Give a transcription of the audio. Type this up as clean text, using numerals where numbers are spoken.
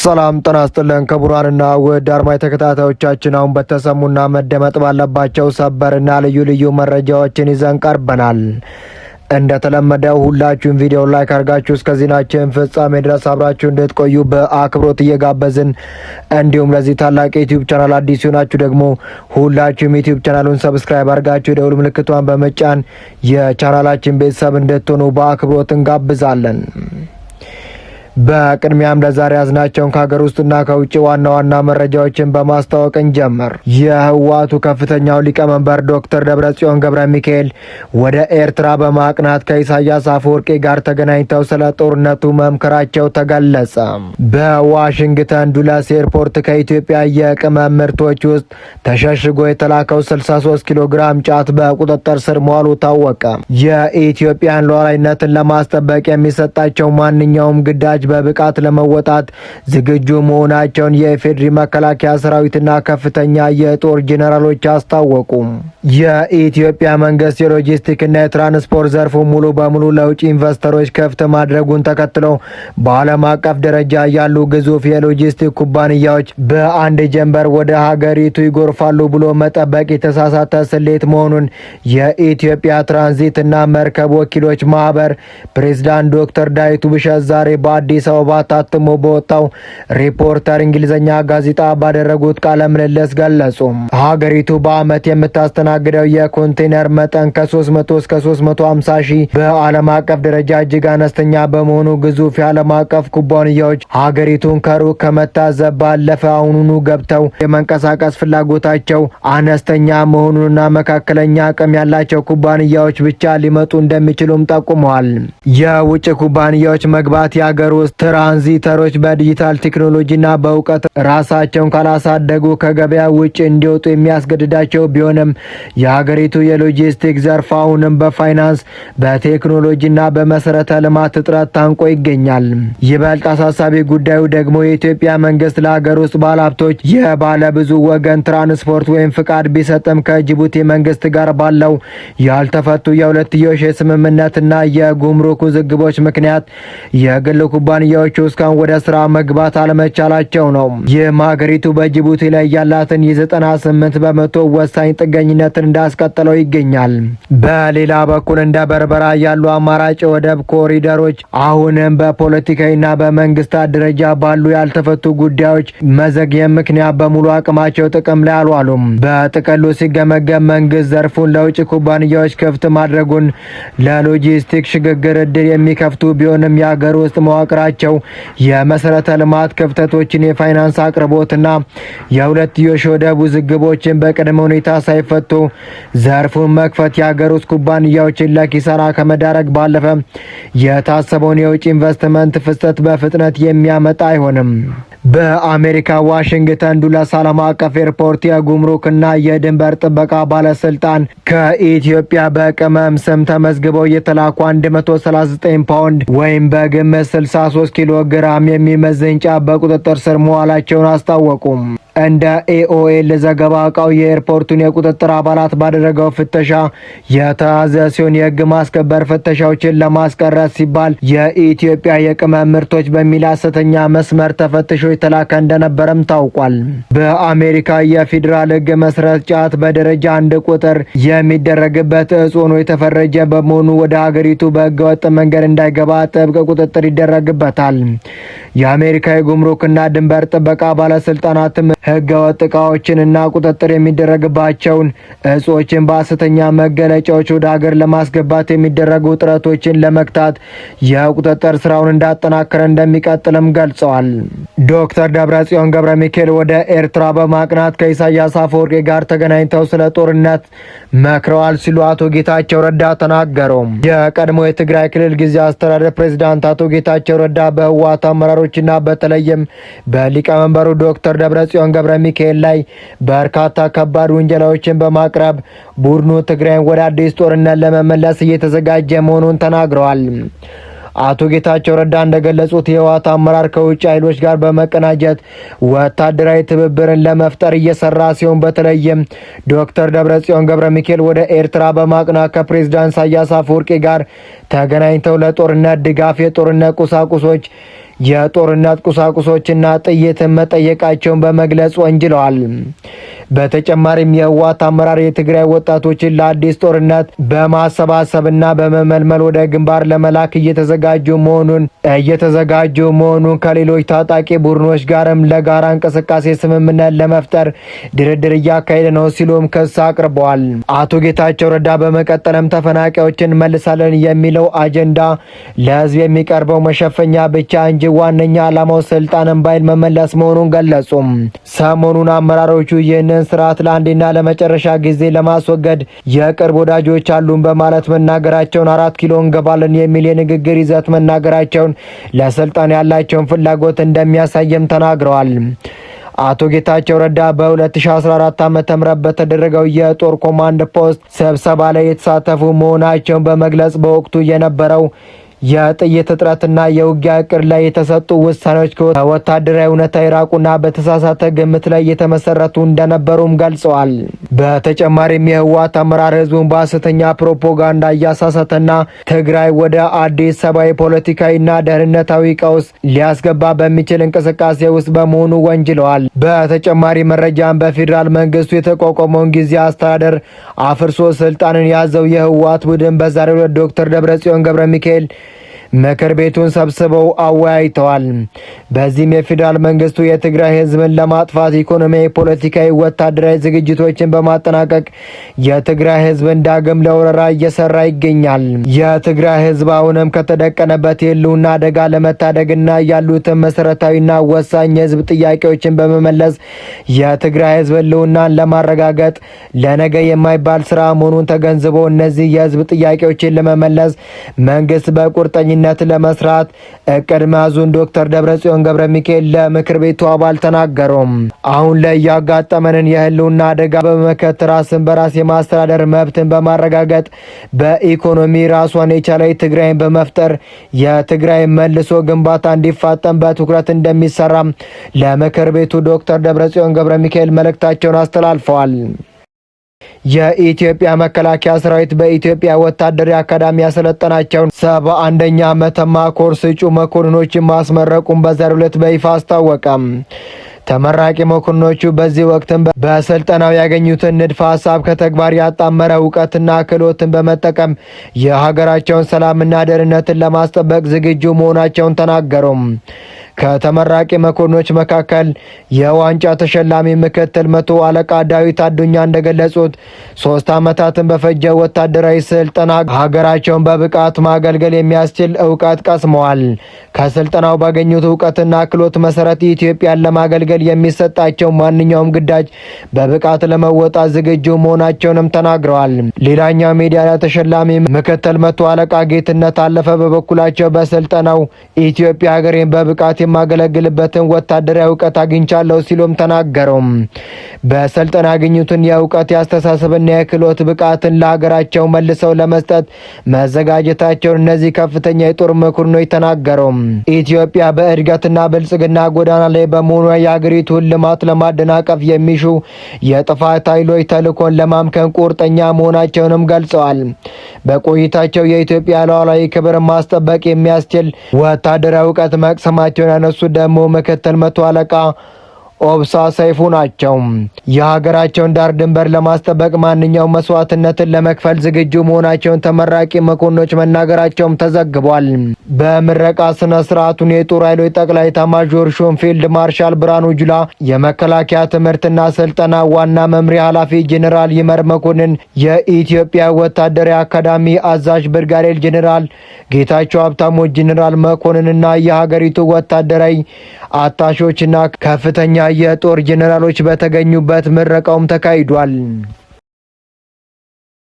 ሰላም ጤና ይስጥልን ክቡራንና ውድ አድማጭ ተከታታዮቻችን፣ አሁን በተሰሙና መደመጥ ባለባቸው ሰበርና ልዩ ልዩ መረጃዎችን ይዘን ቀርበናል። እንደተለመደው ሁላችሁም ቪዲዮ like አድርጋችሁ እስከ ዜናችን ፍጻሜ ድረስ አብራችሁ እንድትቆዩ በአክብሮት እየጋበዝን፣ እንዲሁም ለዚህ ታላቅ ዩቲዩብ ቻናል አዲስ ሲሆናችሁ ደግሞ ሁላችሁም ዩቲዩብ ቻናሉን subscribe አድርጋችሁ የደውል ምልክቷን በመጫን የቻናላችን ቤተሰብ እንድትሆኑ በአክብሮት እንጋብዛለን። በቅድሚያም ለዛሬ ያዝናቸውን ከሀገር ውስጥና ከውጭ ዋና ዋና መረጃዎችን በማስታወቅ እንጀምር። የህወሓቱ ከፍተኛው ሊቀመንበር ዶክተር ደብረጽዮን ገብረ ሚካኤል ወደ ኤርትራ በማቅናት ከኢሳያስ አፈወርቂ ጋር ተገናኝተው ስለ ጦርነቱ መምከራቸው ተገለጸ። በዋሽንግተን ዱለስ ኤርፖርት ከኢትዮጵያ የቅመም ምርቶች ውስጥ ተሸሽጎ የተላከው 63 ኪሎ ግራም ጫት በቁጥጥር ስር መዋሉ ታወቀ። የኢትዮጵያን ሉዓላዊነትን ለማስጠበቅ የሚሰጣቸው ማንኛውም ግዳጅ በብቃት ለመወጣት ዝግጁ መሆናቸውን የኢፌዴሪ መከላከያ ሰራዊትና ከፍተኛ የጦር ጄኔራሎች አስታወቁ። የኢትዮጵያ መንግስት የሎጂስቲክና የትራንስፖርት ዘርፉ ሙሉ በሙሉ ለውጭ ኢንቨስተሮች ክፍት ማድረጉን ተከትሎ በዓለም አቀፍ ደረጃ ያሉ ግዙፍ የሎጂስቲክ ኩባንያዎች በአንድ ጀንበር ወደ ሀገሪቱ ይጎርፋሉ ብሎ መጠበቅ የተሳሳተ ስሌት መሆኑን የኢትዮጵያ ትራንዚት እና መርከብ ወኪሎች ማህበር ፕሬዝዳንት ዶክተር ዳዊት ውብሸት ዛሬ በአዲስ አበባ ታትሞ በወጣው ሪፖርተር እንግሊዝኛ ጋዜጣ ባደረጉት ቃለ ምልልስ ገለጹ። ሀገሪቱ በዓመት የምታስተናግደው የኮንቴነር መጠን ከ300 እስከ 350 ሺህ በዓለም አቀፍ ደረጃ እጅግ አነስተኛ በመሆኑ ግዙፍ የዓለም አቀፍ ኩባንያዎች ሀገሪቱን ከሩቅ ከመታዘብ ባለፈ አሁኑኑ ገብተው የመንቀሳቀስ ፍላጎታቸው አነስተኛ መሆኑንና መካከለኛ አቅም ያላቸው ኩባንያዎች ብቻ ሊመጡ እንደሚችሉም ጠቁመዋል። የውጭ ኩባንያዎች መግባት የሀገር ውስጥ ትራንዚተሮች በዲጂታል ቴክኖሎጂና በእውቀት ራሳቸውን ካላሳደጉ ከገበያ ውጭ እንዲወጡ የሚያስገድዳቸው ቢሆንም፣ የሀገሪቱ የሎጂስቲክ ዘርፍ አሁንም በፋይናንስ፣ በቴክኖሎጂና በመሰረተ ልማት እጥረት ታንቆ ይገኛል። ይበልጥ አሳሳቢ ጉዳዩ ደግሞ የኢትዮጵያ መንግስት ለሀገር ውስጥ ባለሀብቶች የባለ ብዙ ወገን ትራንስፖርት ወይም ፍቃድ ቢሰጥም፣ ከጅቡቲ መንግስት ጋር ባለው ያልተፈቱ የሁለትዮሽ የስምምነትና የጉምሩክ ውዝግቦች ምክንያት የግል ኩባንያዎቹ እስካሁን ወደ ስራ መግባት አለመቻላቸው ነው። ይህም ሀገሪቱ በጅቡቲ ላይ ያላትን የ98% ወሳኝ ጥገኝነትን እንዳስቀጠለው ይገኛል። በሌላ በኩል እንደ በርበራ ያሉ አማራጭ ወደብ ኮሪደሮች አሁንም በፖለቲካዊና በመንግስታት ደረጃ ባሉ ያልተፈቱ ጉዳዮች መዘግየት ምክንያት በሙሉ አቅማቸው ጥቅም ላይ አልዋሉም። በጥቅሉ ሲገመገም መንግስት ዘርፉን ለውጭ ኩባንያዎች ክፍት ማድረጉን ለሎጂስቲክ ሽግግር እድል የሚከፍቱ ቢሆንም፣ የሀገር ውስጥ መዋቅራቸው የመሰረተ ልማት ክፍተቶችን፣ የፋይናንስ አቅርቦትና የሁለትዮሽ ወደብ ውዝግቦችን በቅድመ ሁኔታ ሳይፈቱ ዘርፉን መክፈት የሀገር ውስጥ ኩባንያዎችን ለኪሳራ ከመዳረግ ባለፈ የታሰበውን የውጭ ኢንቨስትመንት ፍሰት በፍጥነት የሚያመጣ አይሆንም። በአሜሪካ ዋሽንግተን ዱለስ ዓለም አቀፍ ኤርፖርት የጉምሩክና የድንበር ጥበቃ ባለስልጣን ከኢትዮጵያ በቅመም ስም ተመዝግበው የተላኩ 139 ፓውንድ ወይም በግምት 63 ኪሎ ግራም የሚመዝን ጫት በቁጥጥር ስር መዋላቸውን አስታወቁም። እንደ ኤኦኤል ዘገባ እቃው የኤርፖርቱን የቁጥጥር አባላት ባደረገው ፍተሻ የተያዘ ሲሆን፣ የህግ ማስከበር ፍተሻዎችን ለማስቀረት ሲባል የኢትዮጵያ የቅመም ምርቶች በሚል ሐሰተኛ መስመር ተፈትሾ የተላከ እንደነበረም ታውቋል። በአሜሪካ የፌዴራል ህግ መሰረት ጫት በደረጃ አንድ ቁጥጥር የሚደረግበት እጽ ሆኖ የተፈረጀ በመሆኑ ወደ ሀገሪቱ በህገወጥ መንገድ እንዳይገባ ጥብቅ ቁጥጥር ይደረግበታል። የአሜሪካ የጉምሩክና ድንበር ጥበቃ ባለስልጣናትም ህገወጥ እቃዎችን እና ቁጥጥር የሚደረግባቸውን እጾችን በሐሰተኛ መገለጫዎች ወደ ሀገር ለማስገባት የሚደረጉ ጥረቶችን ለመግታት የቁጥጥር ስራውን እንዳጠናከረ እንደሚቀጥልም ገልጸዋል። ዶክተር ደብረጽዮን ገብረ ሚካኤል ወደ ኤርትራ በማቅናት ከኢሳያስ አፈወርቂ ጋር ተገናኝተው ስለ ጦርነት መክረዋል ሲሉ አቶ ጌታቸው ረዳ ተናገሩ። የቀድሞ የትግራይ ክልል ጊዜያዊ አስተዳደር ፕሬዚዳንት አቶ ጌታቸው ረዳ በህወሓት አመራሮችና በተለይም በሊቀመንበሩ ዶክተር ደብረጽዮን ገብረ ሚካኤል ላይ በርካታ ከባድ ውንጀላዎችን በማቅረብ ቡድኑ ትግራይን ወደ አዲስ ጦርነት ለመመለስ እየተዘጋጀ መሆኑን ተናግረዋል። አቶ ጌታቸው ረዳ እንደገለጹት የህወሓት አመራር ከውጭ ኃይሎች ጋር በመቀናጀት ወታደራዊ ትብብርን ለመፍጠር እየሰራ ሲሆን፣ በተለይም ዶክተር ደብረጽዮን ገብረ ሚካኤል ወደ ኤርትራ በማቅናት ከፕሬዝዳንት ኢሳያስ አፈወርቂ ጋር ተገናኝተው ለጦርነት ድጋፍ የጦርነት ቁሳቁሶች የጦርነት ቁሳቁሶችና ጥይትን መጠየቃቸውን በመግለጽ ወንጅለዋል። በተጨማሪም የህወሓት አመራር የትግራይ ወጣቶችን ለአዲስ ጦርነት በማሰባሰብና በመመልመል ወደ ግንባር ለመላክ እየተዘጋጁ መሆኑን ከሌሎች ታጣቂ ቡድኖች ጋርም ለጋራ እንቅስቃሴ ስምምነት ለመፍጠር ድርድር እያካሄደ ነው ሲሉም ክስ አቅርበዋል። አቶ ጌታቸው ረዳ በመቀጠልም ተፈናቃዮችን እንመልሳለን የሚለው አጀንዳ ለህዝብ የሚቀርበው መሸፈኛ ብቻ እንጂ ዋነኛ ዓላማው ስልጣንን በኃይል መመለስ መሆኑን ገለጹም። ሰሞኑን አመራሮቹ ይህንን ስርዓት ለአንዴና ለመጨረሻ ጊዜ ለማስወገድ የቅርብ ወዳጆች አሉን በማለት መናገራቸውን፣ 4 ኪሎ እንገባለን የሚል የንግግር ይዘት መናገራቸውን ለስልጣን ያላቸውን ፍላጎት እንደሚያሳይም ተናግረዋል። አቶ ጌታቸው ረዳ በ2014 ዓ.ም በተደረገው የጦር ኮማንድ ፖስት ስብሰባ ላይ የተሳተፉ መሆናቸውን በመግለጽ በወቅቱ የነበረው የጥይት እጥረትና የውጊያ እቅድ ላይ የተሰጡ ውሳኔዎች ከወታደራዊ እውነታ የራቁና በተሳሳተ ግምት ላይ የተመሰረቱ እንደነበሩም ገልጸዋል። በተጨማሪም የህወሓት አመራር ህዝቡን በሐሰተኛ ፕሮፓጋንዳ እያሳሳተና ትግራይ ወደ አዲስ ሰብአዊ፣ ፖለቲካዊና ደህንነታዊ ቀውስ ሊያስገባ በሚችል እንቅስቃሴ ውስጥ በመሆኑ ወንጅለዋል። በተጨማሪ መረጃም በፌዴራል መንግስቱ የተቋቋመውን ጊዜያዊ አስተዳደር አፍርሶ ስልጣንን የያዘው የህወሓት ቡድን በዛሬው ዕለት ዶክተር ደብረጽዮን ገብረ ሚካኤል ምክር ቤቱን ሰብስበው አወያይተዋል። በዚህም የፌዴራል መንግስቱ የትግራይ ህዝብን ለማጥፋት ኢኮኖሚያዊ፣ ፖለቲካዊ፣ ወታደራዊ ዝግጅቶችን በማጠናቀቅ የትግራይ ህዝብን ዳግም ለወረራ እየሰራ ይገኛል። የትግራይ ህዝብ አሁንም ከተደቀነበት የህልውና አደጋ ለመታደግና ያሉትን መሰረታዊና ወሳኝ የህዝብ ጥያቄዎችን በመመለስ የትግራይ ህዝብ ህልውናን ለማረጋገጥ ለነገ የማይባል ስራ መሆኑን ተገንዝቦ እነዚህ የህዝብ ጥያቄዎችን ለመመለስ መንግስት በቁርጠኝነት ለመስራት እቅድ መያዙን ዶክተር ደብረጽዮን ገብረ ሚካኤል ለምክር ቤቱ አባል ተናገሩም። አሁን ላይ ያጋጠመንን የህልውና አደጋ በመመከት ራስን በራስ የማስተዳደር መብትን በማረጋገጥ በኢኮኖሚ ራሷን የቻለ ትግራይን በመፍጠር የትግራይ መልሶ ግንባታ እንዲፋጠን በትኩረት እንደሚሰራም ለምክር ቤቱ ዶክተር ደብረጽዮን ገብረ ሚካኤል መልእክታቸውን አስተላልፈዋል። የኢትዮጵያ መከላከያ ሰራዊት በኢትዮጵያ ወታደራዊ አካዳሚ ያሰለጠናቸውን 71ኛ መተማ ኮርስ እጩ መኮንኖችን ማስመረቁን በዛሬው ዕለት በይፋ አስታወቀም። ተመራቂ መኮንኖቹ በዚህ ወቅትም በስልጠናው ያገኙትን ንድፈ ሀሳብ ከተግባር ያጣመረ እውቀትና ክህሎትን በመጠቀም የሀገራቸውን ሰላምና ደህንነትን ለማስጠበቅ ዝግጁ መሆናቸውን ተናገሩም። ከተመራቂ መኮንኖች መካከል የዋንጫ ተሸላሚ ምክትል መቶ አለቃ ዳዊት አዱኛ እንደገለጹት 3 ዓመታትን በፈጀ ወታደራዊ ስልጠና ሀገራቸውን በብቃት ማገልገል የሚያስችል እውቀት ቀስመዋል። ከስልጠናው ባገኙት እውቀትና ክህሎት መሰረት ኢትዮጵያን ለማገልገል የሚሰጣቸው ማንኛውም ግዳጅ በብቃት ለመወጣት ዝግጁ መሆናቸውንም ተናግረዋል። ሌላኛው ሜዳሊያ ተሸላሚ ምክትል መቶ አለቃ ጌትነት አለፈ በበኩላቸው በስልጠናው ኢትዮጵያ ሀገሬን በብቃት የማገለግልበትን ወታደራዊ እውቀት አግኝቻለሁ ሲሉም ተናገሩም። በስልጠና ያገኙትን የእውቀት፣ የአስተሳሰብና የክህሎት ብቃትን ለሀገራቸው መልሰው ለመስጠት መዘጋጀታቸውን እነዚህ ከፍተኛ የጦር መኮንኖች ተናገሩ። ኢትዮጵያ በእድገትና ብልጽግና ጎዳና ላይ በመሆኗ የሀገሪቱን ልማት ለማደናቀፍ የሚሹ የጥፋት ኃይሎች ተልዕኮን ለማምከን ቁርጠኛ መሆናቸውንም ገልጸዋል። በቆይታቸው የኢትዮጵያ ሉዓላዊ ክብር ማስጠበቅ የሚያስችል ወታደራዊ እውቀት መቅሰማቸውን ያነሱት ደግሞ ምክትል መቶ አለቃ ኦብሳ ሰይፉ ናቸው። የሀገራቸውን ዳር ድንበር ለማስጠበቅ ማንኛውም መስዋዕትነትን ለመክፈል ዝግጁ መሆናቸውን ተመራቂ መኮንኖች መናገራቸውም ተዘግቧል። በምረቃ ስነ ስርዓቱን የጦር ኃይሎች ጠቅላይ ኤታማዦር ሹም ፊልድ ማርሻል ብርሃኑ ጁላ፣ የመከላከያ ትምህርትና ስልጠና ዋና መምሪያ ኃላፊ ጄኔራል ይመር መኮንን፣ የኢትዮጵያ ወታደራዊ አካዳሚ አዛዥ ብርጋዴር ጄኔራል ጌታቸው ሀብታሙ፣ ጄኔራል መኮንንና የሀገሪቱ ወታደራዊ አታሼዎችና ከፍተኛ የጦር ጄኔራሎች በተገኙበት ምረቃውም ተካሂዷል።